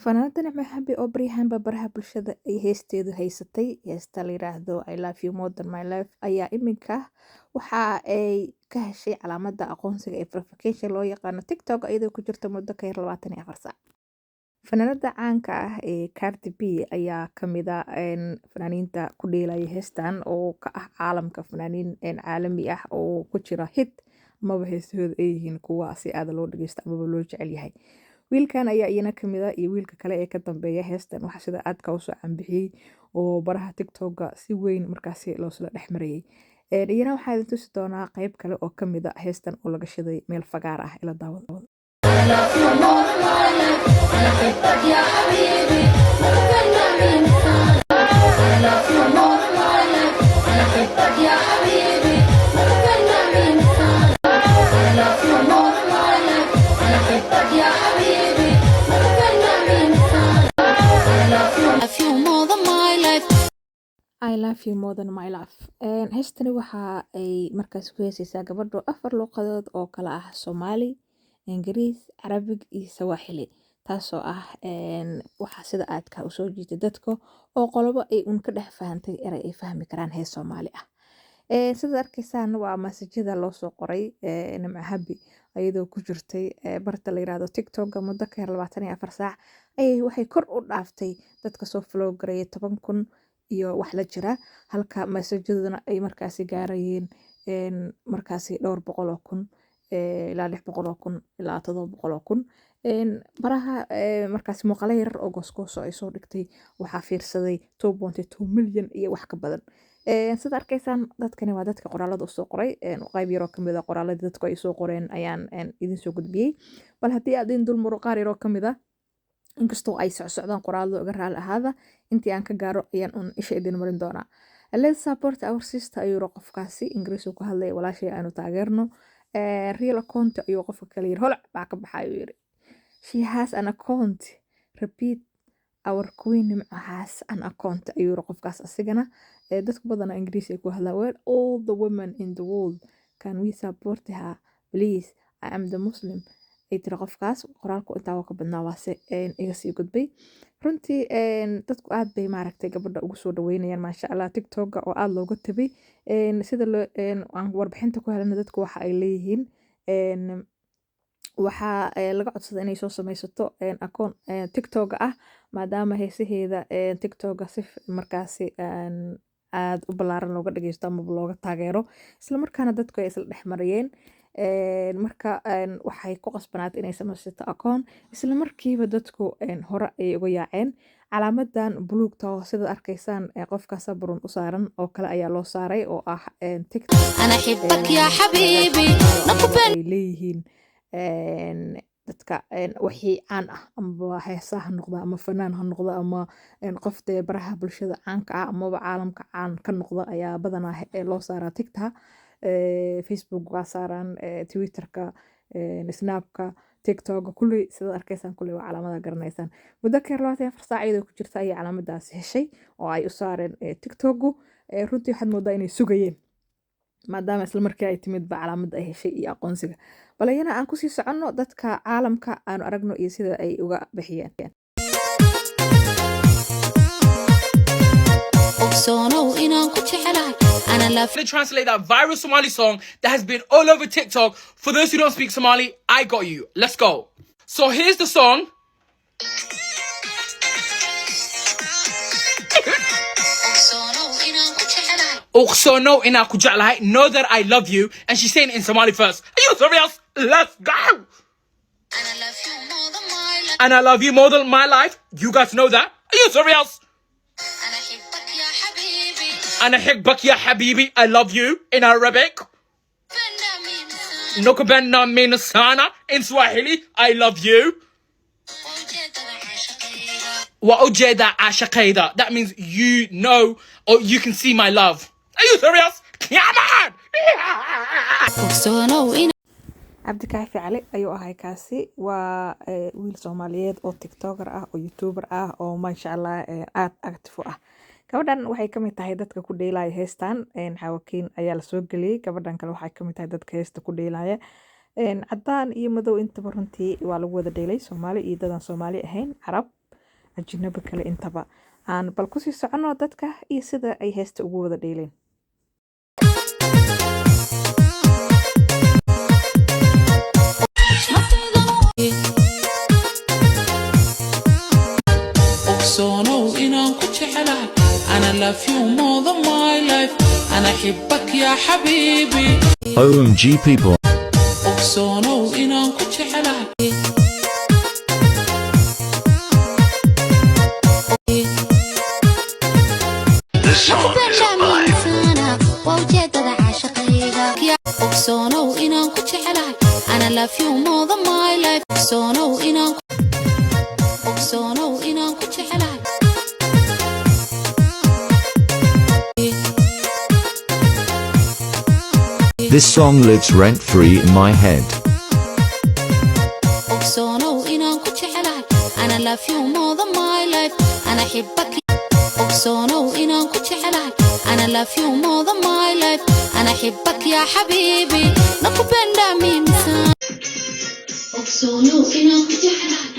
Fanaanada Nimco Happy oo baryahanba baraha bulshada ay heesteedu haysatay, heesta la yiraahdo "I love you more than my life", ayaa iminka waxa ay ka heshay calaamada aqoonsiga ee verification loo yaqaano TikTok, iyadoo ku jirta muddo ka yar 24 saac. Fanaanada caanka ah ee Cardi B ayaa kamid ah fanaaniinta ku dheelaya heestan, oo ka ah caalamka fanaaniin caalami ah oo ku jira hit amaba heesahooda ay yihiin kuwa si aad loo dhageysto amaba loo jecel yahay. Wiilkan ayaa iyana kamid ah iyo wiilka kale ee ka dambeeya heestan. Waxa sida aadka usoo canbixiyey oo baraha TikToka si weyn markaasi loosla dhex marayay. Iyana waxaa idin tusi doonaa qeyb kale oo kamid ah heestan oo laga shiday meel fagaar ah. Ila daawada. I love you more than my life. أنا أحبك يا حبيبي نتمنى من I love you more than my life. أنا أحبك يا حبيبي نتمنى من I love you more than my life. أنا أحبك يا حبيبي نتمنى من I love you more than my life. "I love you more than my life". Heestani waxa ay markaas ku heesaysaa gabadho afar luuqadood oo kala ah Soomaali, Ingiriis, Carabig iyo Sawaaxili, taasoo ah waxa sida aadka usoo jiitay dadka oo qolobo ay un ka dhex fahantay erey ay fahmi karaan hees Soomaali ah. Sidaad arkaysaan, waa masajada loo soo qoray Nimco Happy iyadoo ku jirtay barta la yiraahdo TikTok. Muddo ka yar 24 saac ayay waxay kor u dhaaftay dadka soo follow gareeyay 10,000 iyo wax la jira, halka masajaduna ay markaasi gaarayeen markaasi dhowr boqol oo kun ilaa 600,000 ilaa 700,000. Baraha markaasi muuqaalo yaryar oo goosgooso ay soo dhigtay waxaa fiirsaday 2.2 milyan iyo wax ka badan. Sida arkaysaan, dadkani waa dadka qoraalada usoo qoray. Qayb yaroo kamid ah qoraaladii dadku ay soo qoreen ayaan idin soo gudbiyey. Bal haddii aad idin dulmaro qaar yaroo kamid ah, inkastoo ay socsocdaan qoraalada, uga raali ahaada, intii aan ka gaaro ayaan un isha idin marin doonaa. "Let's support our sister", ayuu yiri qofkaasi, Ingiriis uu ku hadlaya, "walaashay aanu taageerno". "Real account", ayuu qofka kale yiri. "Holac baa ka baxa", ayuu yiri. "She has an account. Repeat, our queen Nimco has an account", ayuu yiri qofkaas asigana. Dadku badanaa Ingiriis ay ku hadlaan. "Where all the women in the world, can we support her, please? I am the Muslim", ay tiri qofkaas. Qoraalku intaa waa ka badnaa, waase iga sii gudbay. Runtii dadku aad bay maaragtay gabadha ugu soo dhaweynayaan, maasha Allah, TikToka oo aad looga tabay. Sida loo aan warbixinta ku helana, dadku waxa ay leeyihiin waxaa laga codsaday inay soo sameysato akoon TikTok ah, maadaama heesaheeda TikToka si markaasi aad u ballaaran looga dhageysto amaba looga taageero, isla markaana dadku ay isla dhex marayeen. Marka waxay ku qasbanaatay inay sameysato akoon. Isla markiiba dadku hore ayay uga yaaceen. Calaamadan buluugta oo sidaad arkaysaan qofka sabrun u saaran oo kale ayaa loo saaray, oo ah TikTok أنا أحبك يا حبيبي نقبل ay leeyihiin dadka wixii caan ah, amaba heesaha ha noqda ama fanaan ha noqda ama qof dee baraha bulshada caanka ah amaba caalamka caan ka noqda ayaa badanaa loo saaraa TikTok. Facebook waa saaraan, Twitterka, Snapka, TikTok, kulli sidaad arkaysaan, kulli waa calaamada garanaysaan. Muddo ka yar 24 saac iyadoo ku jirta ayay calaamadaasi heshay oo ay u saareen TikToku. Runtii waxaad moodaa inay sugayeen, maadaama isla markii ay timid ba calaamadda ay heshay iyo aqoonsiga. Bal iyana aan kusii soconno, dadka caalamka aanu aragno iyo sida ay uga bixiyeen. Ogsoonow inaan ku jecelahay ana love To translate that viral Somali song that has been all over TikTok. For those who don't speak Somali, I got you. Let's go. So here's the song. Ogsoonow inaan ku jecelahay. Ogsoonow inaan ku jeclahay, know that I love you. And she's saying it in Somali first. Are you serious? Let's go. And I love you more than my life. And I love you more than my life. You guys know that. Are you serious? أنا أحبك يا حبيبي. أنا أحبك يا حبيبي. I love you in Arabic. بنا من سنة. Nakupenda min sana in Swahili. I love you. وجدنا عشقيها. Wa ashaqayda. That means you know or you can see my love. Are you serious? Come on! Ogsoonow in Cabdikaafi Cali ayuu ahay kaasi. Waa wiil Soomaaliyeed oo TikToker ah oo YouTuber ah oo maasha Allah aad active u ah. Gabadhan waxay kamid tahay dadka ku dheelaya heestan. Xawakiin ayaa lasoo geliyey. Gabadhan kale waxay kamid tahay dadka heesta ku dheelaya. Cadaan iyo madow intaba runtii waa lagu wada dheelay, Soomaali iyo dadaan Soomaali ahayn, Carab. Ajnabi kale intaba. Aan bal kusii soconno dadka iyo sida ay heesta ugu wada dheeleen. Ogsoonow inaan ku jecelahay. Ana love you more than my life. Ana حبك يا حبيبي. OMG people. Ogsoonow inaan ku jecelahay. Nakupenda mimi sana, waa ujeedada caashaqayga. Ogsoonow inaan ku jecelahay. Ana love you more than my life. Ogsoonow inaan, ogsoonow inaan ku jecelahay. This song lives rent free in my head. Ogsoonow inaan ku jecelahay. Ana love you more than my life. Ana حبك. Ogsoonow inaan ku jecelahay. Ana love you more than my life. Ana حبك يا حبيبي. Nakupenda mimi sana. Ogsoonow inaan ku jecelahay.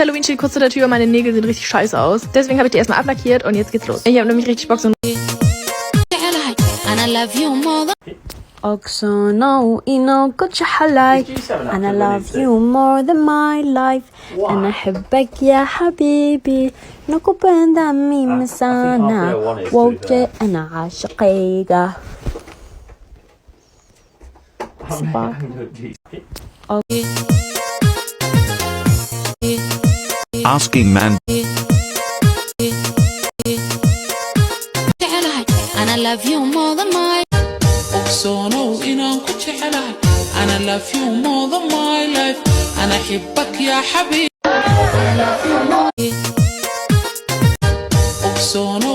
Halloween steht kurz vor der Tür, meine Nägel sehen richtig scheiße aus. Deswegen habe ich die erstmal ablackiert und jetzt geht's los. Ich habe nämlich richtig Bock, so ein Jecelahay. Ana love you more than Ogsoonow inaan ku jecelahay. And I love you more than my life. أنا أحبك يا حبيبي. Nakupenda mimi sana, waa أنا caashaqayga. Spark. Asking man. Jecelahay. Ana love you more than my. Ogsoonow inaan ku jecelahay. Ana love you more than my life. Ana حبك يا حبيبي. Ogsoonow.